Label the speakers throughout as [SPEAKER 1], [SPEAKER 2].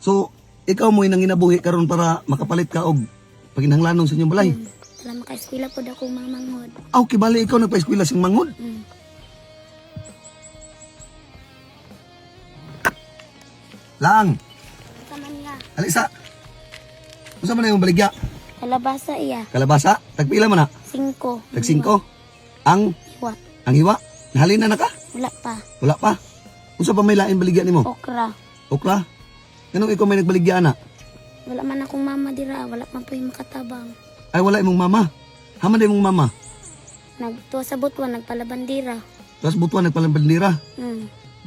[SPEAKER 1] So, ikaw mo'y nanginabuhi karon para makapalit ka og paginhanglanon sa inyong balay.
[SPEAKER 2] Para maka-eskwela pod ako mga manghod.
[SPEAKER 1] Aw, kibali ikaw nagpa-eskwela sing manghod. Lang,
[SPEAKER 2] Sa man nga.
[SPEAKER 1] alisa. Unsa man imong baligya?
[SPEAKER 2] Kalabasa iya.
[SPEAKER 1] Kalabasa? Tagpila man na?
[SPEAKER 2] 5.
[SPEAKER 1] Tag 5. Ang
[SPEAKER 2] Hiwa.
[SPEAKER 1] ang hiwa? Nahalina na ka?
[SPEAKER 2] Wala pa.
[SPEAKER 1] Wala pa. Unsa pa may lain baligya nimo?
[SPEAKER 2] Okra.
[SPEAKER 1] Okra? Nganong ikaw may nagbaligya ana?
[SPEAKER 2] Wala man akong mama dira. Wala man po yung makatabang.
[SPEAKER 1] Ay wala imong mama. Haman na imong mama.
[SPEAKER 2] Nagtuwa sa butwa, nagpalabandira.
[SPEAKER 1] Tapos butuan nagpalabandira.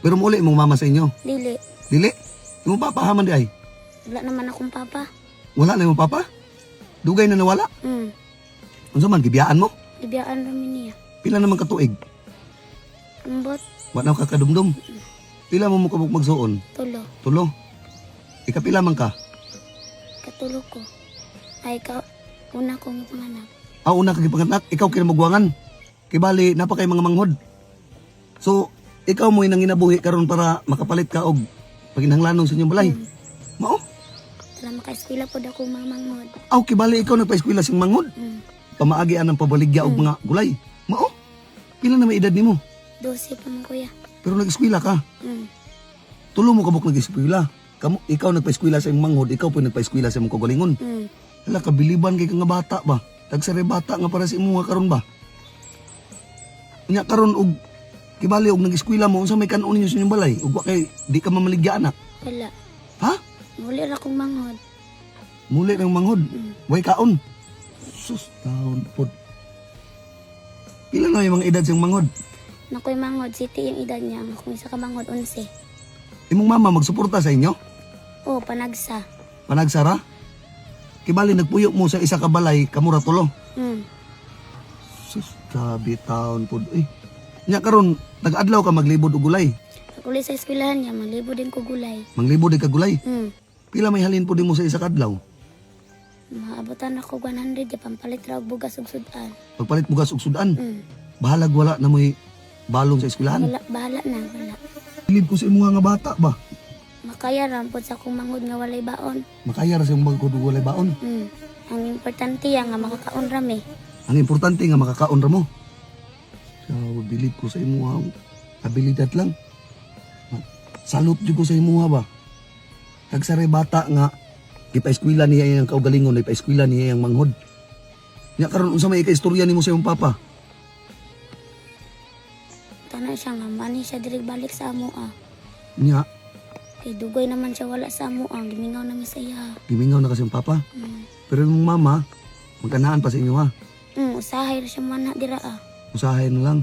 [SPEAKER 1] Pero muli imong mama sa inyo.
[SPEAKER 2] Dili.
[SPEAKER 1] Dili. Imong papa haman di ay.
[SPEAKER 2] Wala naman akong papa.
[SPEAKER 1] Wala na imong papa? Dugay na nawala? Unsa man gibiyaan mo?
[SPEAKER 2] Gibiyaan rami niya.
[SPEAKER 1] Pila naman katuig?
[SPEAKER 2] Ambot.
[SPEAKER 1] Wa na ka kadumdum. Pila mo mo kabuk magsuon?
[SPEAKER 2] Tulo.
[SPEAKER 1] Tulo. Ikapila man ka?
[SPEAKER 2] Katulo ko. Ay, ka, una kong panganak.
[SPEAKER 1] Aw una ka gipanganak, ikaw kinamugwangan. Kay bali napakay mga manghod. So, ikaw mo'y nanginabuhi karon para makapalit ka og paginhanglanon sa inyong balay. Mao?
[SPEAKER 2] Para maka-eskwela pod ako mga manghod.
[SPEAKER 1] Aw kibali ikaw nagpa-eskwela sing manghod. Pamaagi ang pabaligya og mga gulay. Mao? Pila na may edad nimo?
[SPEAKER 2] 12 pa man kuya.
[SPEAKER 1] Pero nag-eskwela ka. Tulo mo kabuk nag-eskwela. Kamo, ikaw nagpa-eskwela sa imong manghod, ikaw po nagpa-eskwela sa imong kagalingon. Hala, kabiliban kay ka nga bata ba? Tagsare bata nga para sa imuha karon ba? Nya karon og kibali og nag-eskwela mo unsa may kanon ninyo sa inyong balay? Ug wa kay di ka mamaligya anak.
[SPEAKER 2] Wala.
[SPEAKER 1] Ha?
[SPEAKER 2] Muli ra akong manghod.
[SPEAKER 1] Muli ng manghod. Way kaon. Sus, taon pod. Pila na yung mga edad siyang manghod?
[SPEAKER 2] Nakoy manghod, city yung edad niya. Ang akong isa ka manghod, 11.
[SPEAKER 1] Imong mama magsuporta sa inyo?
[SPEAKER 2] Oh, panagsa.
[SPEAKER 1] Panagsara? Kibali nagpuyo mo sa isa ka balay, kamura tulo. Sus, grabe taon pod. Eh. Nya karon nag-adlaw ka maglibod og gulay.
[SPEAKER 2] Pag uli sa eskwelahan niya, malibo din ko gulay.
[SPEAKER 1] Manglibod ka gulay. Pila may halin po din mo sa isa ka adlaw?
[SPEAKER 2] Maabutan ako 100 ya pampalit ra og bugas ug sudan.
[SPEAKER 1] Pagpalit bugas og sudan. Bahalag wala na mo'y balong sa eskwelahan.
[SPEAKER 2] Wala, bahala na, wala.
[SPEAKER 1] Bilib ko sa imuha nga bata ba?
[SPEAKER 2] Makaya ra pod sa akong manghod nga walay baon.
[SPEAKER 1] Makaya ra sa imong bagod og walay baon.
[SPEAKER 2] Ang importante ya nga makakaon ra mi.
[SPEAKER 1] Ang importante nga makakaon ra mo. So, bilib ko sa imuha abilidad lang. Salute jud ko sa imuha ba. Tagsare bata nga gipa-eskwela niya iyang kaugalingon, gipa-eskwela niya iyang manghod. Nya karon unsa may ika-istorya nimo sa imong papa?
[SPEAKER 2] Tanan siya nga mani siya diri balik sa amoa.
[SPEAKER 1] Nya
[SPEAKER 2] Kay dugay naman siya wala sa amoa, gimingaw na mi sa iya.
[SPEAKER 1] gimingaw na kasi yung papa. Pero yung mama, magkanaan pa sa inyo ha.
[SPEAKER 2] Usahay ra siya mana dira ah.
[SPEAKER 1] Usahay na lang.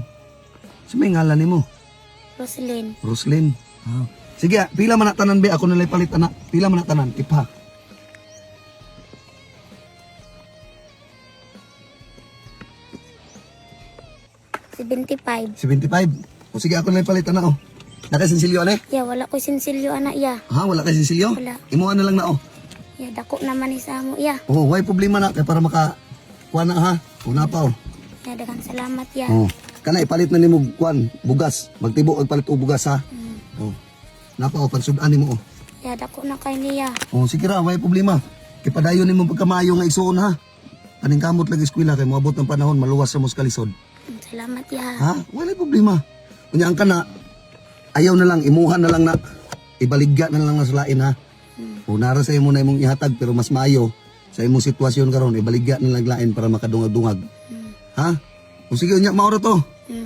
[SPEAKER 1] Sa may ngalan nimo?
[SPEAKER 2] Roslyn.
[SPEAKER 1] Roslyn. Ah. Sige, ah, pila man na tanan be ako nalay palit ana. Pila man na tanan tipha.
[SPEAKER 2] 75.
[SPEAKER 1] 75. O sige, ako nalay palit ana oh. Nakasinsilyo ane?
[SPEAKER 2] Ya wala ko sinsilyo ana ya.
[SPEAKER 1] Ha, wala kay sinsilyo?
[SPEAKER 2] Wala.
[SPEAKER 1] Imuha na lang na oh.
[SPEAKER 2] Ya dako naman ni sa amo ya.
[SPEAKER 1] Oh, way problema na kay para maka kuha na ha. Una pa oh.
[SPEAKER 2] Ya daghang salamat ya.
[SPEAKER 1] Oh. Kana ipalit na nimo kuan bugas. Magtibo og palit og bugas ha. Oh. Napa oh pansud-an nimo oh.
[SPEAKER 2] Ya dako na kay niya.
[SPEAKER 1] Oh, sige ra, way problema. Kay padayon nimo pagkamaayo nga igsuon ha. Paningkamot lang eskwela kay moabot ng panahon maluwas sa mos kalisod.
[SPEAKER 2] Salamat ya.
[SPEAKER 1] Ha? Wala problema. Unya ang kana ayaw na lang imuha na lang na ibaligya na lang na sa lain ha. O nara sa imo na imong ihatag pero mas maayo sa imong sitwasyon karon ibaligya na lang lain para makadungag-dungag. Ha? O sige unya mao ra to.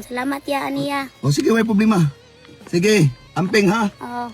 [SPEAKER 2] Salamat ya aniya.
[SPEAKER 1] O sige way problema. Sige, amping ha.
[SPEAKER 2] Oh.